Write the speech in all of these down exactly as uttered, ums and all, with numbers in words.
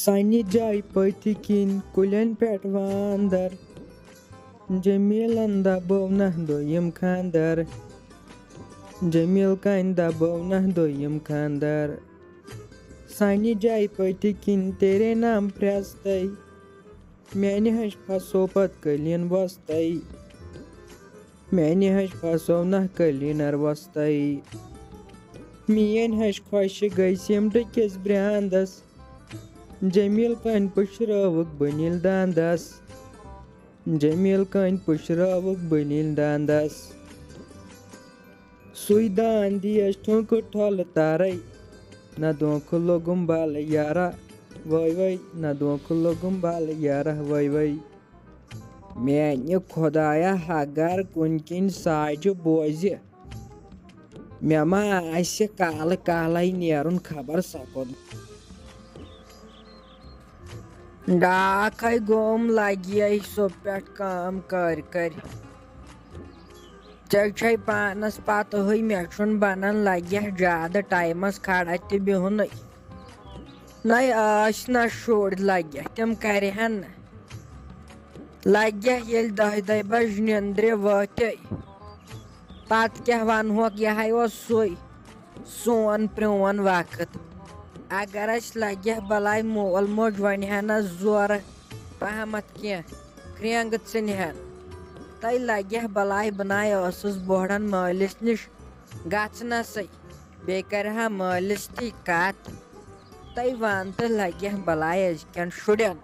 سانہِ جایہِ پٔتۍ کِنۍ کُلٮ۪ن پٮ۪ٹھ واندر۔ جمیٖلن دبوو نہ دوٚیِم خاندر۔ جمیٖل کامہِ دبوو نہ دوٚیِم خاندر۔ سانہِ جایہِ پٔتۍ کِنۍ تیرے نام پھرٛستَے۔ میانہِ ہنٛز پھسو پتہٕ قٲلیٖن وۄستَے۔ میانہِ ہنٛز پھسو نہ قٲلیٖنر وۄستَے۔ میٲنۍ ہنٛز خۄش گٔے سیمٹہٕ کِس برٛانٛدس۔ جمیٖل کامہِ پُشرٲوٕکھ بٔنیٖل داندس۔ جمیٖل کامہِ پُشرٲوٕکھ بٔنیٖل داندس۔ سُے دان دیس ٹھونکہٕ ٹھۄلہٕ تارے۔ نہ دھونکہٕ لوٚگُم بالہٕ یارا وٲے وٲے، نہ دھونکہٕ لوٚگُم بالہٕ یارا وٲے وٲے۔ میانہِ خۄدایا، اگر کُنہِ کِنۍ ساجہِ بوزِ، مےٚ ما آسہِ کالہٕ کالے نیرُن خبر سا کوٚت۔ ڈاکھے گوم لگہِ سُہ پٮ۪ٹھ کٲم کٔرۍ کٔرۍ۔ ژےٚ چھے پانس پتہٕ ہٕے، مےٚ چھُنہٕ بنان لگہِ زیادٕ ٹایمس کھڑا تہِ بِہُنٕے۔ نَے ٲسۍ نہ شُرۍ لگہِ، تِم کرِہن نہٕ۔ لگہِ ییٚلہِ دَہہِ دَہہِ بجہِ نیندرِ وٲتے۔ پتہٕ کیٛاہ ونہوکھ، یہِ ہاے اوس سُے سون پرٛون وقت۔ اگر اَسہِ لگہِ بلاے مول موج ونہِ ہا نہ زورٕ پہمتھ کینٛہہ، کرٛینٛگہٕ ژھٕنہِ ہن۔ تَے لگہِ بلاے بہٕ نَے ٲسٕس بوہڑن مٲلِس نِش گژھنَسٕے، بیٚیہِ کرِ ہا مٲلِس تھی کتھ۔ تَے وَن تہٕ لگہِ بلاے أزکٮ۪ن شُرٮ۪ن۔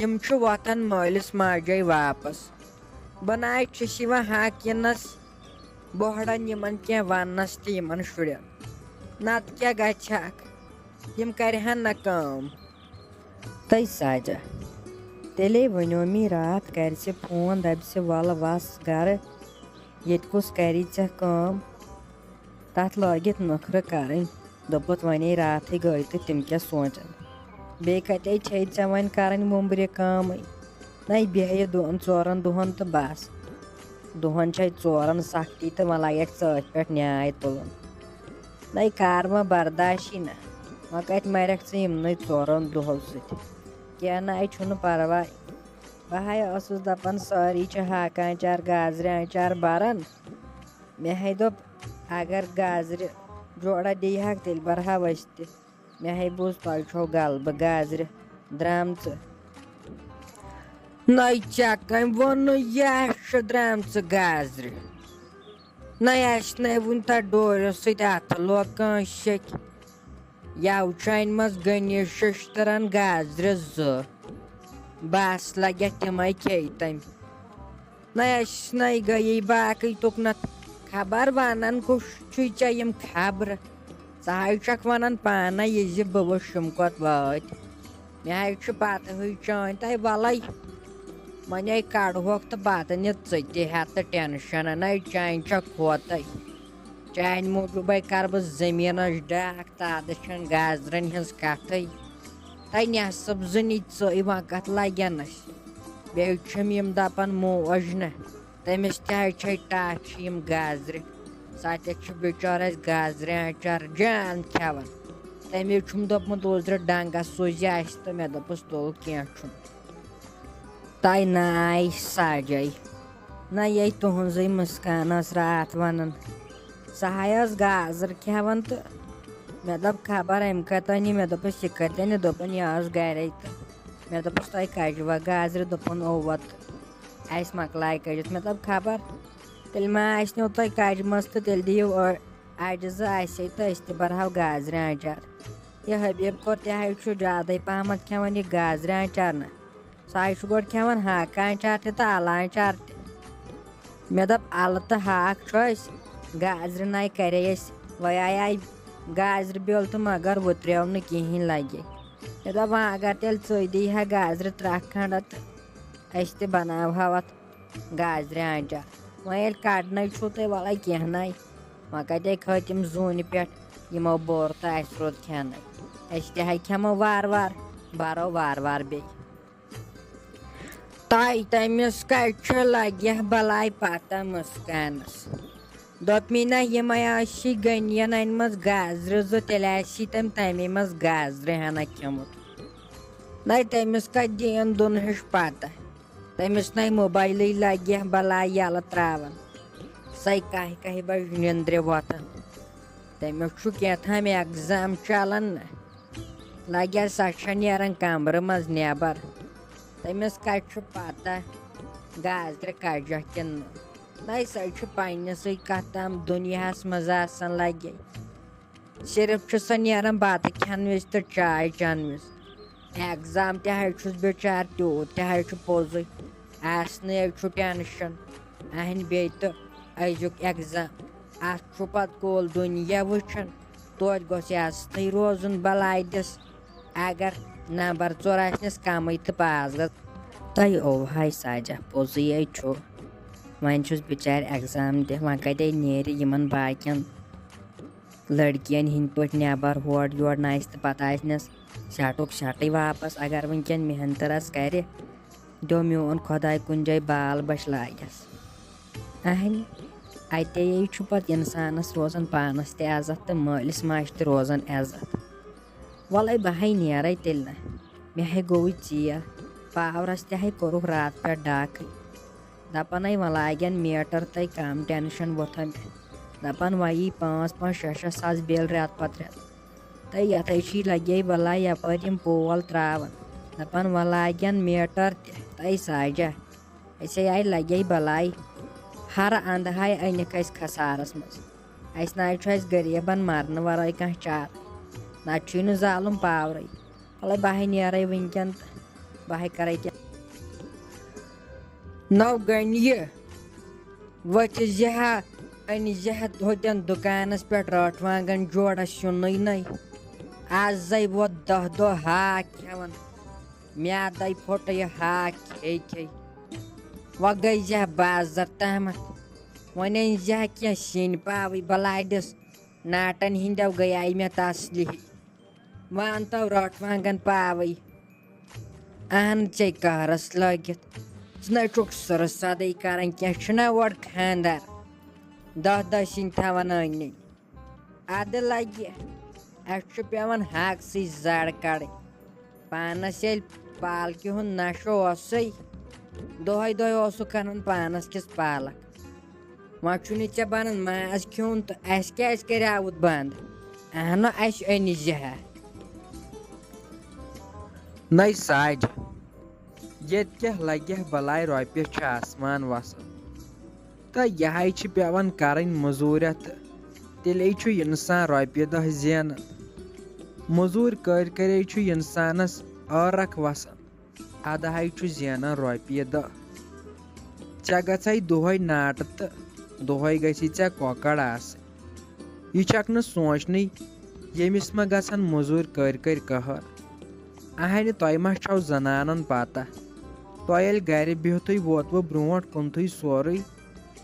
یِم چھِ وۄتھان مٲلِس ماجے واپس۔ بہٕ نَے چھُس یِوان حق یِنَس بوہڑن یِمن کینٛہہ وننس تہِ یِمن شُرٮ۪ن۔ نتہٕ کیٛاہ گژھِ ہاکھ؟ یِم کرِہن نہ کٲم۔ تَے ساجہ، تیٚلے ؤنیو مے راتھ، کرِ ژےٚ فون، دپہِ ژےٚ وَلہٕ وَس گرٕ، ییٚتہِ کُس کری ژےٚ کٲم؟ تَتھ لٲگِتھ نٔخرٕ کرٕنۍ۔ دوٚپُتھ، وۄنۍ راتھٕے گٔے تہٕ تِم کیٛاہ سونٛچن؟ بیٚیہِ کَتے چھے ژےٚ وۄنۍ کرٕنۍ وُمبرِ کٲمٕے؟ نَے بیٚہہِ دۄن ژورن دۄہن تہٕ بس۔ دۄہن چھے ژورن سختی تہٕ وۄنۍ لگٮ۪کھ ژٕ أتھۍ پٮ۪ٹھ نیاے تُلُن۔ نَے کر وۄنۍ برداشی نہ، وۄنۍ کَتہِ مرٮ۪کھ ژٕ یِمنٕے ژورن دۄہو سۭتۍ؟ کینٛہہ نَے چھُنہٕ پرواے۔ بہٕ ہاے ٲسٕس دپان، سٲری چھِ ہاکہٕ آنچار، گازرِ آنچار بران۔ مےٚ ہے دوٚپ، اگر گازرِ جوڑا دِیہِ ہاکھ، تیٚلہِ برہاو أسۍ تہِ۔ مےٚ ہے بوٗز، تۄہہِ چھو غلبہٕ گازرِ درامژٕ۔ نَے ژےٚ کٔمۍ ووٚنُے یہِ اَسہِ چھِ درامژٕ گازرِ؟ نَے اَسہِ نَے وُنہِ تَتھ ڈورِ سۭتۍ اَتھٕ لوگ کٲنٛسہِ سۭتۍ۔ یَوٕ چھُ اَنہِ منٛز غنی شِشتٕرَن گازرِ زٕ۔ بَس لَگٮ۪کھ تِمَے کھیٚیہِ تٔمۍ۔ نَے اَسہِ نَے گٔیی باقٕے تُکنَتھ۔ خبر وَنان کُس چھُے ژےٚ یِم خبرٕ؟ ژٕ حظ چھَکھ وَنان پانَے یہِ زِ بہٕ وٕچھُم کوٚت وٲتۍ۔ مےٚ حظ چھُ پَتہٕ ہٕے چٲنۍ تۄہہِ وَلَے۔ وۄنۍ ہے کَڑہوکھ تہٕ پَتہٕ نہِ ژٕ تہِ ہٮ۪تھ ٹٮ۪نشَن۔ نَے چانہِ چھےٚ کھوتَے۔ چانہِ موٗجوٗبَے کَرٕ بہٕ زٔمیٖنَس ڈاکھ، تادٕ چھَنہٕ گازرٮ۪ن ہِنٛز کَتھٕے۔ تۄہہِ نٮ۪صٕب زٕ نِتۍ ژٕے وۄنۍ کَتھ لَگٮ۪نَس؟ بیٚیہِ چھِم یِم دَپان موج نہ، تٔمِس تہِ حظ چھے ٹَچھ یِم گازرِ۔ سۄ تہِ چھِ بِچٲر اَسہِ گازرِ آنچار جان کھٮ۪وان۔ تٔمۍ چھُم دوٚپمُت اوترٕ ڈنٛگَس سوٗزِ اَسہِ تہٕ مےٚ دوٚپُس تُل کینٛہہ چھُنہٕ۔ تۄہہِ ناے سَجے۔ نہ یے تُہٕنٛزٕے مُسکان ٲس راتھ وَنان۔ سۄ ہاے ٲس گازٕر کھٮ۪وان تہٕ مےٚ دوٚپ خبر أمۍ کَتہِ أنۍ یہِ۔ مےٚ دوٚپُس یہِ کَتہِ أنۍ؟ دوٚپُن یہِ ٲس گَرے تہٕ مےٚ دوٚپُس تۄہہِ کَجہِ وَ گازرِ؟ دوٚپُن اَوا تہٕ اَسہِ مۄکلایہِ کٔڑِتھ۔ مےٚ دوٚپ خبر تیٚلہِ ما آسہِ نو تۄہہِ کَجہِ منٛز تہٕ تیٚلہِ دِیِو أ-، اَجہِ زٕ اَسے تہٕ أسۍ تہِ بَرہاو گازرِ آنچار۔ یہِ حبیٖب کوٚر تہِ حظ چھُ زیادَے پَہمَتھ کھٮ۪وان یہِ گازرِ آنچار نہ۔ سُہ حظ چھُ گۄڈٕ کھٮ۪وان ہاکہٕ آنچار تہِ تہٕ اَلہٕ آنچار تہِ۔ مےٚ دوٚپ اَلہٕ تہٕ ہاکھ چھُ اَسہِ، گازرِ نَے کَرے اَسہِ۔ وۄنۍ آیے گازرِ بیول تہٕ مگر وُتریو نہٕ کِہیٖنۍ لَگہِ۔ مےٚ دوٚپ وۄنۍ اگر تیٚلہِ ژٕے دِیہِ ہا گازرِ ترٛکھ کھنٛڈ تہٕ أسۍ تہِ بَناوہاو اَتھ گازرِ آنچار۔ وۄنۍ ییٚلہِ کَڑنَے چھُو تُہۍ وَلَے کینٛہہ نَے، وۄنۍ کَتہِ کھٲتۍ یِم زوٗنہِ پٮ۪ٹھ یِمو بوٚر تہٕ اَسہِ روٗد کھٮ۪نَے۔ أسۍ تہِ ہَے کھٮ۪مو وارٕ وارٕ، بَرو وارٕ وارٕ بیٚیہِ۔ تۄہہِ تٔمِس کَتہِ چھُ لَگہِ بَلاے پَتہ مُسکانَس؟ دوٚپمی نہ یِمَے آسی غنیَن اَنِمَژ گازرِ زٕ، تیٚلہِ آسی تٔمۍ تَمے منٛز گازرِ ہَنا کھیوٚمُت۔ نَے تٔمِس کَتہِ دِیَن دُنہِچ پَتہ؟ تٔمِس نَے موبایلٕے لَگہِ بَلاے یَلہٕ ترٛاوان۔ سَے کَہہِ کَہہِ بَجہِ نِندرِ وۄتھان۔ تٔمِس چھُ کینٛہہ تام ایگزام چَلان نہ۔ لَگہِ سۄ چھےٚ نیران کَمرٕ منٛز نٮ۪بَر۔ تٔمِس کَتہِ چھُ پَتہ گازرِ کَجَکھ کِنہٕ نہ؟ نَے سۄ چھِ پنٛنِسٕے کَتھ تام دُنیاہَس منٛز آسان لَگے۔ صرف چھُ سۄ نیران بَتہٕ کھٮ۪نہٕ وِزِ تہٕ چاے چٮ۪نہٕ وِزِ۔ ایگزام تہِ حظ چھُس بِچار تیوٗت تہِ حظ چھُ پوٚزُے۔ آسنٕے حظ چھُ ٹٮ۪نشَن۔ اَہَنہِ بیٚیہِ تہٕ أزیُک ایگزام۔ اَتھ چھُ پَتہٕ کول دُنیا وٕچھان۔ توتہِ گوٚژھ یَزتھٕے روزُن بَلاے دِس۔ اگر نمبر ژور آسنَس کمٕے تہٕ پاس گژھ۔ تۄہہِ اوٚوہَے سَجہ، پوٚزُے ہے چھُ۔ وۄنۍ چھُس بِچارِ ایگزام دِتھ، وۄنۍ کَتہِ نیرِ یِمَن باقیَن لٔڑکِیَن ہِنٛدۍ پٲٹھۍ نٮ۪بر ہورٕ یورٕ نَژِ تہٕ پَتہٕ آسنَس سٮ۪ٹُک سٮ۪ٹٕے واپَس۔ اگر وٕنکٮ۪ن محنتہٕ رَژھ کَرِ، دیو میون خۄداے کُنہِ جایہِ بال بَچھ لاگٮ۪س۔ اَہَنہِ، اَتے چھُ پَتہٕ اِنسانَس روزان پانَس تہِ عزت تہٕ مٲلِس ماجہِ تہِ روزان عزت۔ وَلَے بہٕ ہے نیرَے تیٚلہِ نہ، مےٚ ہے گوٚوُے ژیر، پاورَس تہِ ہے کوٚرُکھ راتہٕ پٮ۪ٹھ ڈاکٕے۔ دَپان ہے وۄنۍ لاگن میٖٹر تہٕ کَم ٹٮ۪نشَن وۄتھان مےٚ۔ دَپان وۄنۍ یی پانٛژھ پانٛژھ شےٚ شےٚ ساس بِل رٮ۪تہٕ پَتہٕ رٮ۪تہٕ۔ تہٕ یَتھ ہے چھی لَگے بَلاے یَپٲرۍ یِم پول ترٛاوان۔ دَپان وۄنۍ لاگن میٖٹر تہِ، تہٕ ساجہ، أسے آے لَگے بَلاے۔ ہَرٕ اَندٕ ہاے أنِکھ أسۍ خسارَس منٛز۔ اَسہِ نہ حظ چھُ اَسہِ غریٖبَن مَرنہٕ وَرٲے کانٛہہ چارٕ۔ نَتہٕ چھُے نہٕ زالُن پاورٕے۔ وَلَے بہٕ ہے نیرَے وٕنکٮ۪ن تہٕ بہٕ ہے کَرَے کینٛہہ۔ نو گٔنیہِ ؤتھِ زِ ہا، أنۍ زِ ہا ہوٚتٮ۪ن دُکانَس پٮ۪ٹھ رٲٹھ وانٛگَن جوڑَس سیُنٕے نَے۔ آزَے ووت دَہ دۄہ ہاکھ کھٮ۪وان۔ میٛادَے پھوٚٹ یہِ ہاکھ کھے کھے۔ وۄنۍ گٔے زِ ہا بازر تامَتھ۔ وۄنۍ أنۍ زِ ہا کینٛہہ سِنۍ پاوٕے بَلاے دِس۔ ناٹَن ہِنٛدٮ۪و گٔیے مےٚ تسلی۔ وۄنۍ اَنتو رٲٹھ وانٛگَن پاوٕے۔ اَہَن ژے قہرَس لٲگِتھ۔ ژٕ نَے چھُکھ سُرٕ سَدٕے کَران، کینٛہہ چھُنہ اورٕ خانٛدار۔ دَہ دَہ سِنۍ تھاوان أنۍ أنۍ۔ اَدٕ لَگہِ، اَسہِ چھُ پٮ۪وان ہاکسٕے زَڑ کَڑٕنۍ۔ پانَس ییٚلہِ پالکہِ ہُنٛد نَشہٕ اوسُے، دۄہَے دۄہَے اوسُکھ اَنان پانَس کِژھ پالک۔ وۄنۍ چھُنہٕ ژےٚ بَنان ماز کھیوٚن تہٕ اَسہِ کیٛازِ کَریوُتھ بنٛد؟ اَہنُو اَسہِ أنۍ زِ ہا۔ نَے ساجہِ، ییٚتہِ کیٛاہ لَگہِ ہا بَلاے رۄپیہِ چھِ آسمان وَسان۔ تہٕ یہِ ہَے چھِ پٮ۪وان کَرٕنۍ مٔزوٗرۍ اَتھ تہٕ تیٚلے چھُ اِنسان رۄپیہِ دَہ زینان۔ مٔزوٗرۍ کٔرۍ کٔرے چھُ اِنسانَس ٲرَکھ وَسان۔ اَدٕ ہَے چھُ زینان رۄپیہِ دَہ۔ ژےٚ گژھَے دۄہَے ناٹہٕ تہٕ دۄہَے گژھی ژےٚ کۄکَر آسٕنۍ۔ یہِ چھَکھ نہٕ سونٛچنٕے، ییٚمِس ما گژھن مٔزوٗرۍ کٔرۍ کٔرۍ قہر۔ اَہَنہِ تۄہہِ ما چھَو زَنانَن پَتہ؟ تۄہہِ ییٚلہِ گَرِ بِہتھٕے ووتوٕ برٛونٛٹھ کُنتھٕے سورُے،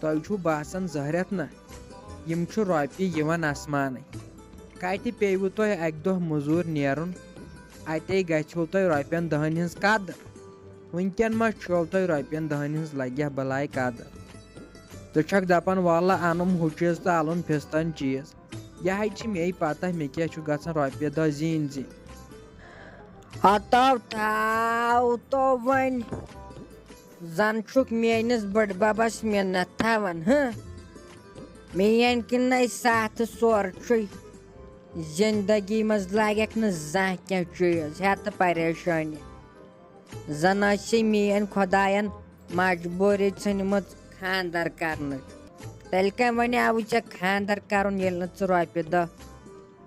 تۄہہِ چھُو باسان زہرٮ۪تھ نہ؟ یِم چھِ رۄپیہِ یِوان آسمانَے۔ کَتہِ پیٚیوٕ تۄہہِ اَکہِ دۄہ مٔزوٗرۍ نیرُن؟ اَتے گژھیو تۄہہِ رۄپیَن دَہَن ہِنٛز قدر۔ وٕنکٮ۪ن ما چھو تۄہہِ رۄپیَن دَہَن ہِنٛز لَگہِ ہا بَلاے قدر؟ ژٕ چھَکھ دَپان، وَلہٕ اَنُم ہُہ چیٖز تہٕ اَلُن فِستٲنۍ چیٖز۔ یہِ ہَے چھِ مے پَتہ، مےٚ کیٛاہ چھُ گژھان رۄپیہِ دَہ زیٖنۍ زیٖنۍ۔ ہتو تھاو تو وۄنۍ۔ زن چھُکھ میٲنِس بٕڈببس مِنت تھاوان، ہہ؟ میٲنۍ کِنۍ نَے ساتھ سورُے چھُے۔ زندگی منٛز لاگٮ۪کھ نہٕ زانٛہہ کینٛہہ چیٖز ہٮ۪تھ پریشٲنی۔ زن ٲسی میٲنۍ خۄداین مجبوٗری ژھٕنمٕژ خانٛدر کرنٕچ۔ تیٚلہِ کمہِ وَنیٛاوُے ژےٚ خانٛدر کرُن، ییٚلہِ نہٕ ژٕ رۄپیہِ دَہ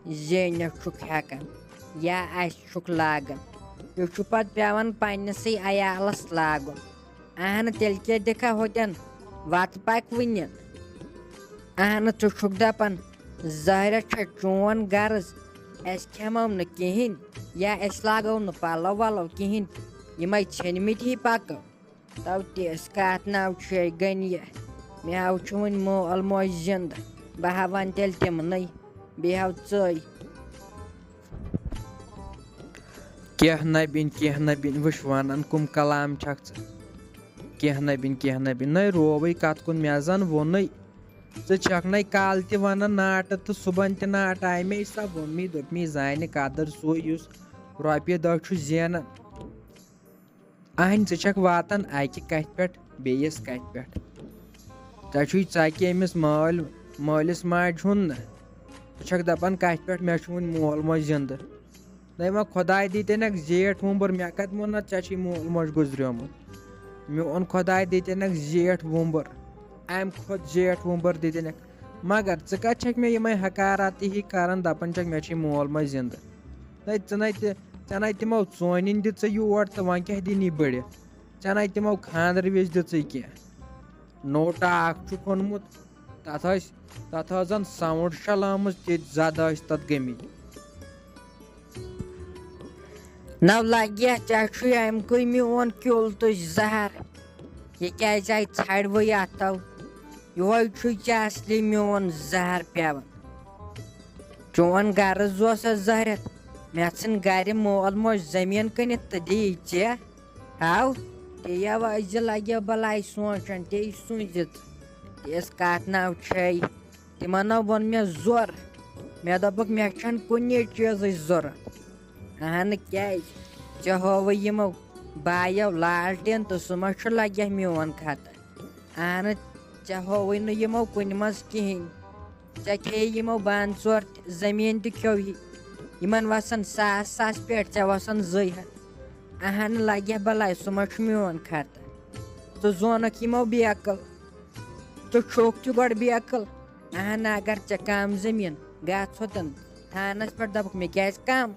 زیٖنِتھ چھُکھ ہٮ۪کان یا اَسہِ چھُکھ لاگان؟ یہِ چھُ پَتہٕ پٮ۪وان پنٛنِسٕے عیالَس لاگُن۔ اَہنہٕ، تیٚلہِ کیٛاہ دِکھا ہوٚتٮ۪ن وَتہٕ پَکوٕنٮ۪ن؟ اَہنہٕ، ژٕ چھُکھ دَپان، ظٲہرہ چھےٚ چون غرض، أسۍ کھٮ۪مو نہٕ کِہیٖنۍ یا أسۍ لاگو نہٕ پَلو وَلو کِہیٖنۍ، یِمَے ژھیٚنمٕتۍ ہی پَکو۔ تو تِژھ کتھ نو چھے گٔنۍ یہِ۔ مےٚ ہاو چھُ وُنہِ مول موج زِندٕ۔ بہٕ ہاوان تیٚلہِ تِمنٕے۔ بیٚیہِ ہاو ژٕے۔ کینٛہہ نہ بِنۍ، کینٛہہ نہ بِنۍ، وٕچھ وَنان کُم کلام چھکھ ژٕ۔ کینٛہہ نہ بِنۍ، کینٛہہ نہ بِنۍ، نَے رووٕے کَتھ کُن، مےٚ زَن ووٚنُے۔ ژٕ چھکھ نَے کالہٕ تہِ وَنان ناٹہٕ تہٕ صُبحن تہِ ناٹہٕ۔ اَمے سا ووٚن مےٚ، دوٚپ مےٚ، زانہِ قدر سُے یُس رۄپیہِ دَہ چھُ زینان۔ اہنۍ، ژٕ چھکھ واتان اکہِ کتھِ پٮ۪ٹھ بیٚیِس کتھِ پٮ۪ٹھ۔ ژےٚ چھُے ژکہِ أمِس مٲلۍ مٲلِس ماجہِ ہُنٛد نہ۔ ژٕ چھکھ دپان کتھِ پٮ۪ٹھ مےٚ چھُ وُنہِ مول موج زندٕ۔ نَے وۄنۍ خۄداے دیٖتٮ۪نَکھ زیٹھ وُمبُر، مےٚ کَتہِ ووٚن نہ ژےٚ چھُے مول موج گُزریومُت؟ میون خۄداے دیٖتٮ۪نَکھ زیٹھ وُمبُر، اَمہِ کھۄتہٕ زیٹھ وُمبُر دیٖتٮ۪نَکھ۔ مگر ژٕ کَتہِ چھَکھ مےٚ یِمَے حقارات ہی کَران، دَپان چھَکھ مےٚ چھُے مول موج زِندٕ؟ نَے ژٕ نَے تہِ، ژےٚ نَے تِمو ژوٗنٛٹھۍ دِژٕ یور تہٕ وۄنۍ کیٛاہ دِنی بٔڑِتھ؟ ژےٚ نَے تِمو خانٛدرٕ وِزِ دِژٕے کینٛہہ۔ نوٹا اَکھ چھُکھ اوٚنمُت، تَتھ ٲسۍ، تَتھ ٲس زَن ساوُنٛڈ شےٚ لٲمٕژ، تِتھۍ زَد ٲسۍ تَتھ گٔمٕتۍ۔ نو لگیا ژےٚ چھُے اَمہِ کُے میون کیُل تہٕ زہر۔ یہِ کیٛازِ آیہِ ژھڑوٕے اَتھو؟ یِہوٚے چھُے ژےٚ اصلی میون زہر پٮ۪وان۔ چون غرض اوس اَتھ زہرٮ۪تھ، مےٚ ژھٕن گرِ مول موج زٔمیٖن کٕنِتھ تہٕ دی ژےٚ۔ ہاو، تے یَوٕ أزِ لگیا بلاے سونٛچن، تے سوٗنٛچِتھ۔ تِژھ کتھ نو چھے۔ تِمن نو ووٚن مےٚ زور۔ مےٚ دوٚپُکھ، مےٚ چھَنہٕ کُنہِ چیٖزٕچ ضوٚرَتھ۔ اہنہٕ کیٛازِ؟ ژےٚ ہووُے یِمو بایو لالٹین تہٕ سُہ ما چھُ لگہِ ہا میون خطا؟ اہنہٕ، ژےٚ ہووُے نہٕ یِمو کُنہِ منٛز کِہیٖنۍ۔ ژےٚ کھیٚیہِ یِمو بانہٕ ژور تہِ، زٔمیٖن تہِ کھیوٚو یہِ۔ یِمن وسان ساس ساس پٮ۪ٹھ، ژےٚ وسان زٕے ہَتھ۔ اہنہٕ لگہِ ہا بلاے، سُہ ما چھُ میون خطا؟ ژٕ زونکھ یِمو بیکل۔ ژٕ چھُکھ تہِ گۄڈٕ بیکل۔ اہن، اگر ژےٚ کم زٔمیٖن گژھ ہوتن تھانس پٮ۪ٹھ، دپکھ مےٚ کیٛازِ کم؟